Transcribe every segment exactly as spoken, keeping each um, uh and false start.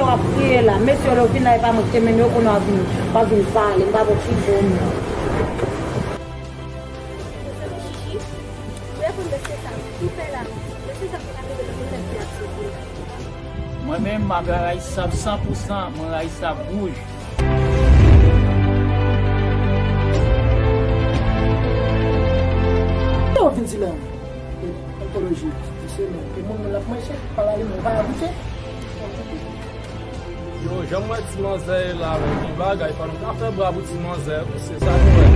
W ap kriye la. Mesye yo vin la, e pa mwen ki te mennen yo, kounye a w ap vin, w ap vin pale. M pa bon ki bon non. Mwen menm, m ap rayi sab san pou san, mwen rayi sab wouj. Sa w vin di la? Antoloji, misye menm. E moun, moun l ap manje, pa la li menm, pa goute. Yo, jan m wè ti manzè ye la, men, ki bagay, fò nou ka fè bra pou ti manzè, se sa nou wè.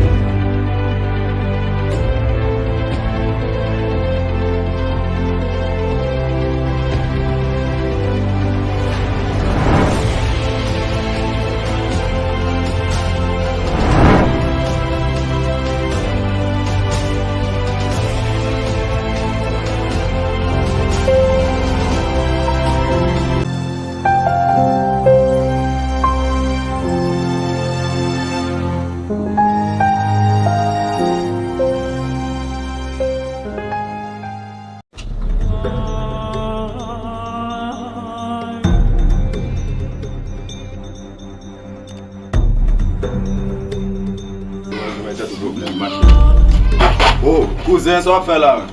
Oh, kouzen, sa w ap fè la menm?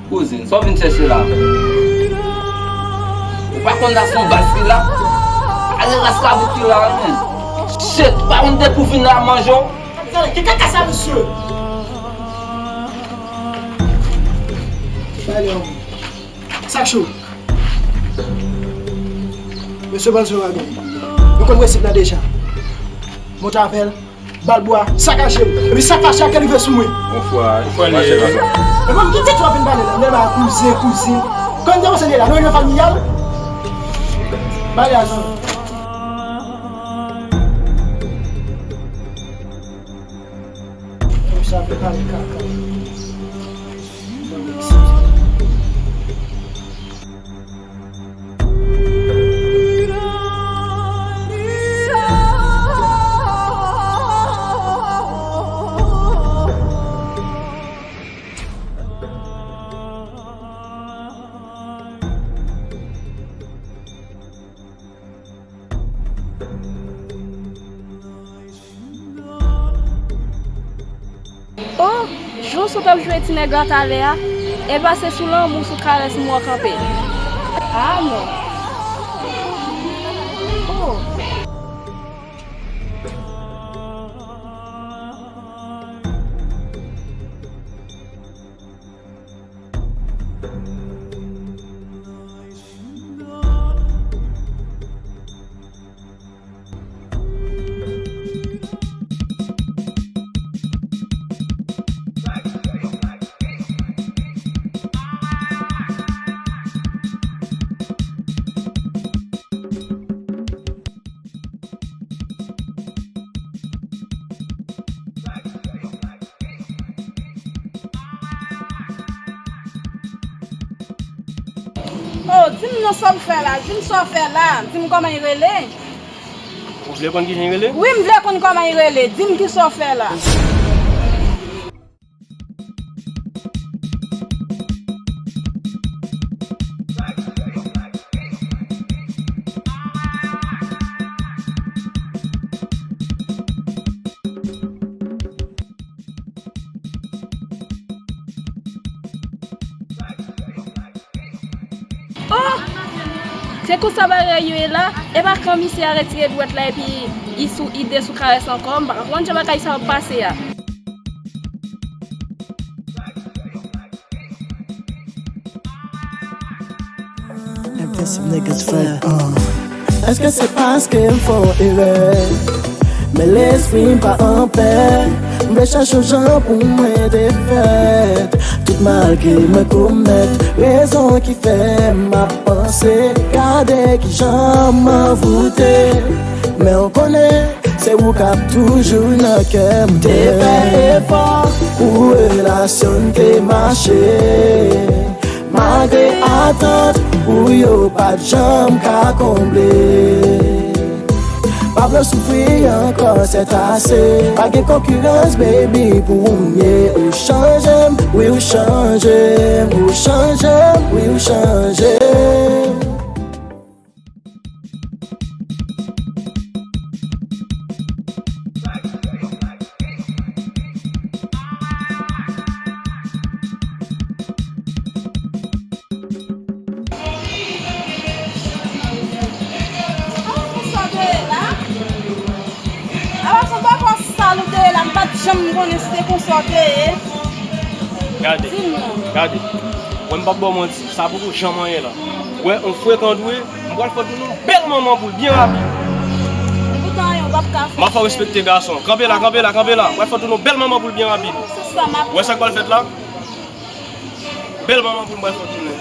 Kouzen, sa w vin chèche la? Ou pa konn la se yon baz ki la? Ale ras kabrit ki la, men. Shit, ou pa konn depi w vin la manje w? Tande, ki kaka sa, mesye? Sa k cho? Mesye, ban l sou wagon. Nou konn prensip la deja. Monte avè l. Ba l bwa, sakaje m. Epi sa k fache a ke rive sou mwen. Yon fwa, yon fwa li ye. E bon, ki tèt w ap vin pale la? Lè ba kouzen, kouzen. Kòm te monse de la, nou rele familyal. Pale a zan. Konsa, fè pale kaka. Oh, jan w sot ap jwe ti nèg la talè a, e pa se sou lanmou, sou karès mwen w kanpe. Ah non. Oh. Oh, di m non, sa w fè la, di m sa w fè la, di m kòman y rele. Ou vle konn kijan y rele? Wi, m vle konn kòman y rele, di m kisa w fè la. Oh! Se konsa bagay yo ye la? E pa kan misye a retire dwèt la epi li sou ide sou karès ankò? M pa konprann jan bagay sa ap pase a. Èske se paske m fè yon erè? Men lespri m pa anpè. M vle chache yon jan pou mwen defèt tout mal ke mwen komèt. Rezon ki fè m ap panse, gade kijan m anvoute. Men w konnen, se ou k ap toujou nan kè m. Te fè efò pou relasyon n te mache. Malgre atant ou yo pa t janm ka konble. Pa vle soufri ankò, c'est assez. Pa gen konkirans, baby, pou ou m ye. Ou chanje m, wi, ou chanje m, ou chanje m, wi, ou chanje m. Jan m konnen si se konsa w te ye. Gade, di m non. Gade. Wè m p ap ba w manti, sa poko janm anyen la. Wè, on frekan dwe, m pral fè w tounen yon bèl manman poul byen rapid. Epoutan anyen w p ap ka fè. M ap fè w respekte gason. Kanpe la, kanpe la, kanpe la. M pral fè w tounen yon bèl manman poul byen rapid. Se sa m ap. Wè sa k pral fèt la? Bèl manman poul m pral fè w tounen.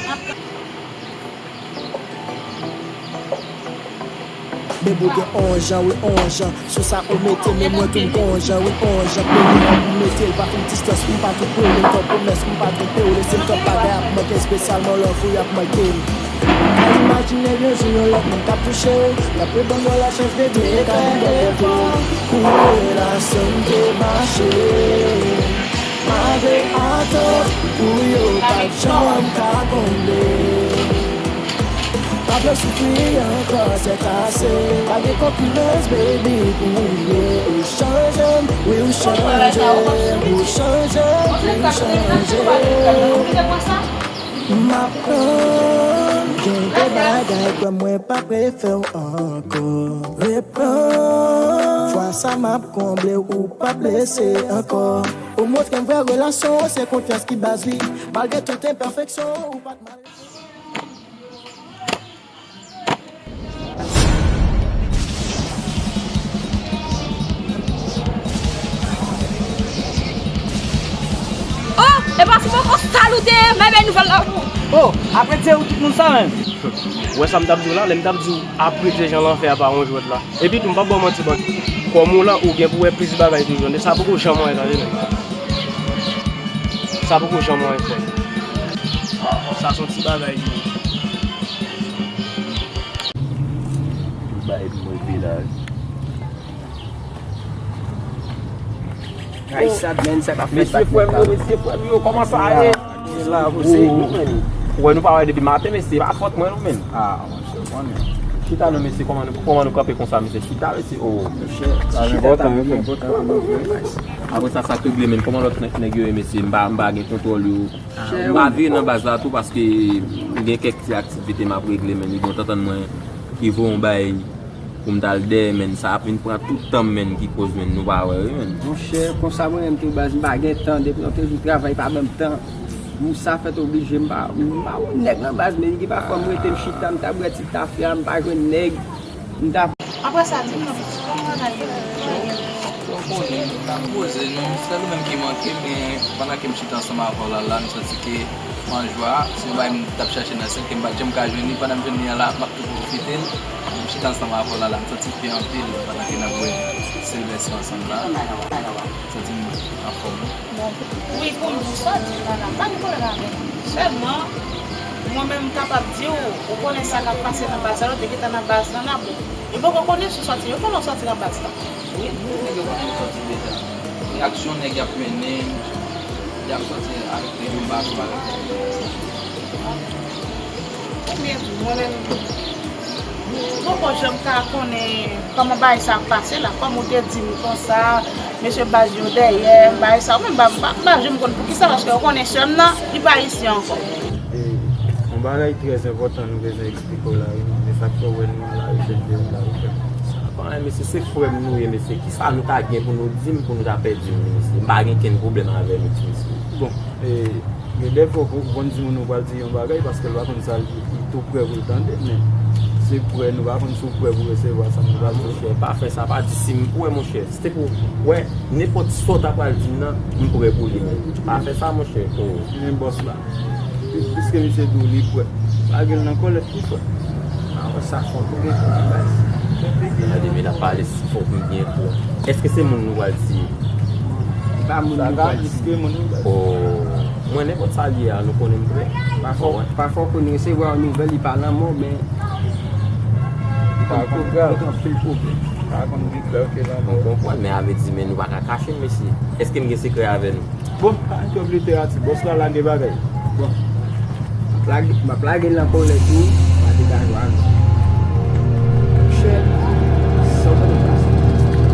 Bebe ou gen onz an, wi, onz an. Sou sa ou mete, men mwen tou m gon jan, wi, onz an. Peyi an pou mete l, pa fè m distans, m pa twoupe w, men kò pwomès, m pa twoupe w. Lese m twòp bagay ap manke, espesyalman love ou y ap manke m. Ou ka imajine yon jou yon lòt moun k ap touche w, k ap reponn w lachans, bebe, e ka vin bò kote w. Pou relasyon n te mache. Malgre atant ou yo pa t janm ka konble. Pa vle soufri ankò, c'est assez. Pa gen konkirans, baby, pou ou ye. Ou chanje m, wi, ou chanje m. Ou chanje m, wi, ou chanje m. M ap pran, gen de bagay, kwè mwen pa prefè w ankò. Reprann, fwa sa m ap konble, ou p ap blese ankò. Ou montre m vrè relasyon se konfyans ki baz li. Malgre tout enpèfeksyon, ou pa t mal. Oh, e pa sou poko sal ou te ye, men bèl nouvèl la pou ou. Oh, apre te ou tout moun sa menm. Ou wè sa m t ap di w la, lè m t ap di w apre te jan lanfè a pa yon jwèt la. Epi tou, m p ap ba w manti, bòt. Kòm ou la, ou gen pou wè plis bagay toujou. Sa poko janm anyen, tande, men. Sa poko janm anyen, frè. Sa se yon ti bagay li ye. Tout bagay pou mwen epi la, wi. Ay, sa, men, sa k ap fèt. Mesye, frè m yo, mesye, frè m yo, kòman sa ye? Ou wè, nou pa wè depi maten, mesye, pa fòt mwen, non, men. Ah, monchè, ou konnen. Chita non, mesye, kòman nou, kòman nou kanpe konsa, mesye? Chita, mesye, oh. Monchè, chita ta pi enpòtan. Apre sa, sa k regle, men, kòman lòt nèg, nèg yo ye, mesye? M pa, m pa gen kontwòl yo. M pa vire nan baz la tou, paske m gen kèk ti aktivite m ap regle, men, li gon tantann mwen ki voye yon bay pou m t al dèyè, men, sa ap vin pran tout tan m, men, ki koz, men, nou pa wè, wi, men. Monchè, konsa mwen menm tou baz, m pa gen tan, depi yon te jou travay pa ban m tan. Pou sa fèt oblije, m pa, m pa yon nèg nan baz, men gen pafwa m rete m chita, m ta bwè ti tafya, m pa jwenn nèg, m ta. Apre sa, di m non, pitit, kòman bagay yo ye? Ou konnen, nou ta poze nou, sèl ou menm ki manke, men pandan ke m chita ansanm avè w la, la, m santi ke m an jwa, se yon bagay m t ap chache nan sèl ke m pa t janm ka jwenn li, pandan m jwenn li an la, m ap tou pwofite l. M chita ansanm avè w la, la, m santi m byen anpil pandan ke n ap bwè Silvèso ansanm la. M santi m anfòm. Bon, wi, pou m di w sa, di m la, la, pa gen pwoblèm avè l. Sèlman, mwen menm, m kapab di w, ou konnen sa k ap pase nan baz la, nou te gentan nan baz lan la, bon. Yo poko konnen si w sòti, yo konnen w sòti nan baz la. Wi, wi, nèg yo konnen m sòti deja. Reyaksyon nèg y ap mennen, y ap sòti avèk nèg yo, m pa sou bagay. Ou byen di, mwen menm, m poko janm ka konnen kòman bagay sa ap pase la. Kòm ou te di m konsa, mesye baz yo dèyè m, bagay sa, ou menm, m pa, m pa, m pa janm konn poukisa, paske ou konnen sè m nan, li pa isi ankò. E, yon bagay trè enpòtan nou bezwen eksplike w la, wi, men sa k fè w wè nou alarechèch de ou la, wi, frè m. Sa pa anyen, mesye, se frè m nou ye, mesye. Kisa nou ta gen pou nou di m, pou nou ta pèdi m, mesye? M pa gen kenn pwoblèm avè nou, ti mesye. Bon, e, gen de fwa ou konn di moun ou pral di yon bagay, paske l pa konn sa li, li tou prè pou l tande, men se prè, nou pa konn si w prè pou resevwa sa moun pral di. Monchè, pa fè sa, pa di si m prè, monchè. Si te pou, wè, nenpòt sa w ta pral di m nan, m prè pou li, men pa fè sa, monchè. Oh. Men bòs la. Piske misye di w li prè, lage l nan kòlèt li, frè. A wè sa fò tou gen baz. Gade men l ap pale si fò pou l gen prè. Èske se moun nou pral tiye? Li pa moun nou pral tiye. Piske moun nou pral tiye. Oh, mwen nenpòt sa l ye a, nou konnen m prè. Pafwa, pafwa w konn resevwa yon nouvèl, li pa lanmò, men li konn pote anpil pwoblèm. Pa konn pi klè ke lanmò. M konprann, men avè di, men nou pa ka kache l, mesye. Èske n gen sekrè avè nou? Bon, pa enterèt literati, bòs la lage bagay. Bon. M ap lage, m ap lage l nan kòlèt tou, pa degaj w a non. Monchè, sa w tande pase.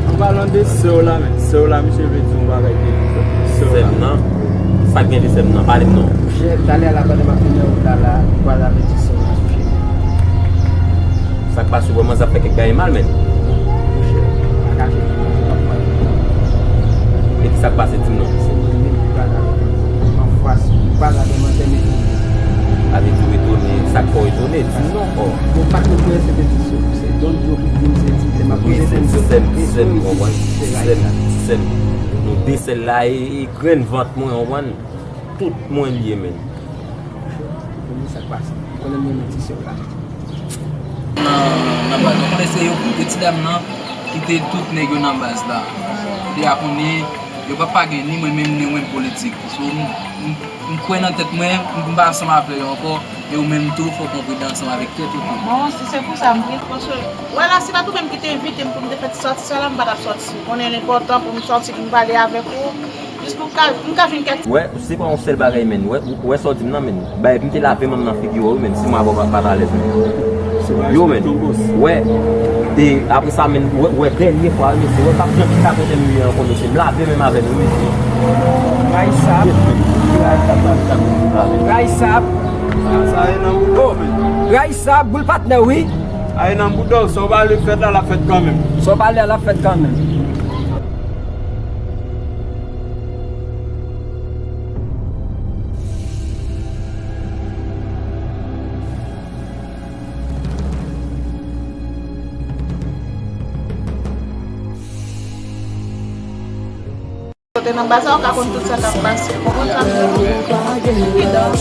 An palan de sè w la, men, sè w la, misye vle di yon bagay de li, frè. Sè w la. Sè m nan? Sa k gen de sè m nan? Pale m non. Monchè, talè a la, pandan m ap vin nan wout la, la, m pral avèti sè w la, monchè. Sa k pase, vrèman, sa fè kèk bagay mal, men. Monchè, pa kache, monchè, pa pale. Epi Sa k pase, di m non. Se mwen menm ki pale avè w anfas, ki pale avè m an tèm etone. Sa vle di w etone, sa k fè w etone? Di m non. Bon, pa t mwen se te di se, se Don Joe ki di m se ti sè m ap poze pou m. Ti sè m, ti sè m, konprann? Ti sè m, ti sè m. Nou de sèl la, e, e grenn vant mwen, konprann? Tout mwen l ye, menn. Konnen sa k pase. Konnen m renmen ti sè w la. Nan, nan baz, ou konnen se yo, yo ti dam nan ki te tout nèg yo nan baz la. Epi a konnen, yo pa, pa gen ni mwen menm, ni mwen politik. So, m, m, m kwè nan tèt mwen, m pa ansanm avè yo ankò, e ou menm tou, fòk ou prudent ansanm avèk tèt ou tou. Bon, si se pou sa, m gen, paske, wè la, se pa tou menm ki te envite m pou m te fè ti sòti sa la, m pa t ap sòti. Ou konnen l enpòtan pou m sòti, pou m pale avèk ou. Jis pou m ka, m ka jwenn kèk. Wè, se pa yon sèl bagay, menn. Wè, wè sa w di m nan, menn. Bay, m te lave men m nan figi w, wi, menn. Si mwen avè w pa, pa t alèz, menn. Yo, menn. Wè. E apre sa, menn, wè, wè, dènye fwa, wi, mesye. Wè, p ap janm chita kote m ye ankò, mesye. M lave men m avè l, wi, mesye. Ray sa ap. Ray sa ap. Sa e nan bouda w, menn. Ray sa ap, boul patnè, wi. A e nan bouda w, sa w pale fèt la, l ap fèt kanmenm. Sa w pale a, l ap fèt kanmenm. Kote nan baz la, ou ka konn tout sa k ap pase. Ou konprann sa m di w? Pridan.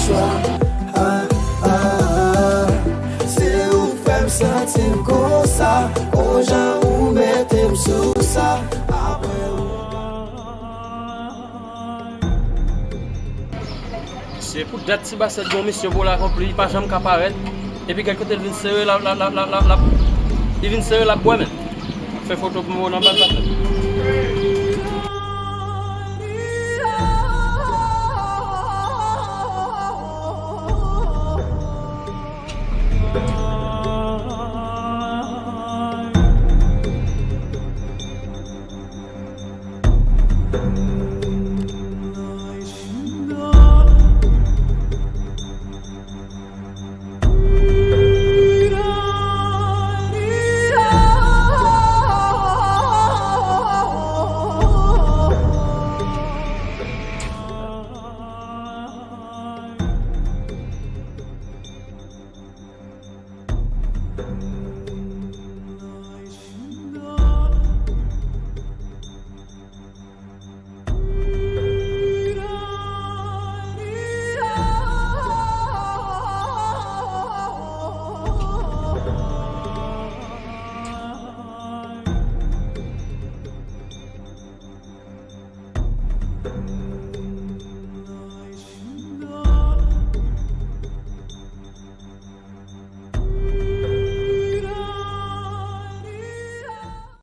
Se ou k fè m santi m konsa, o jan ou mete m sou sa. Apre ou. Se pou dat ti basèt gon misye vole akonpli, li pa janm ka parèt. Epi gad kote l vin sere, l ap, l ap, l ap, l ap, l ap, li vin sere, l ap bwè, men. Fè foto pou mwen nan bal patnè.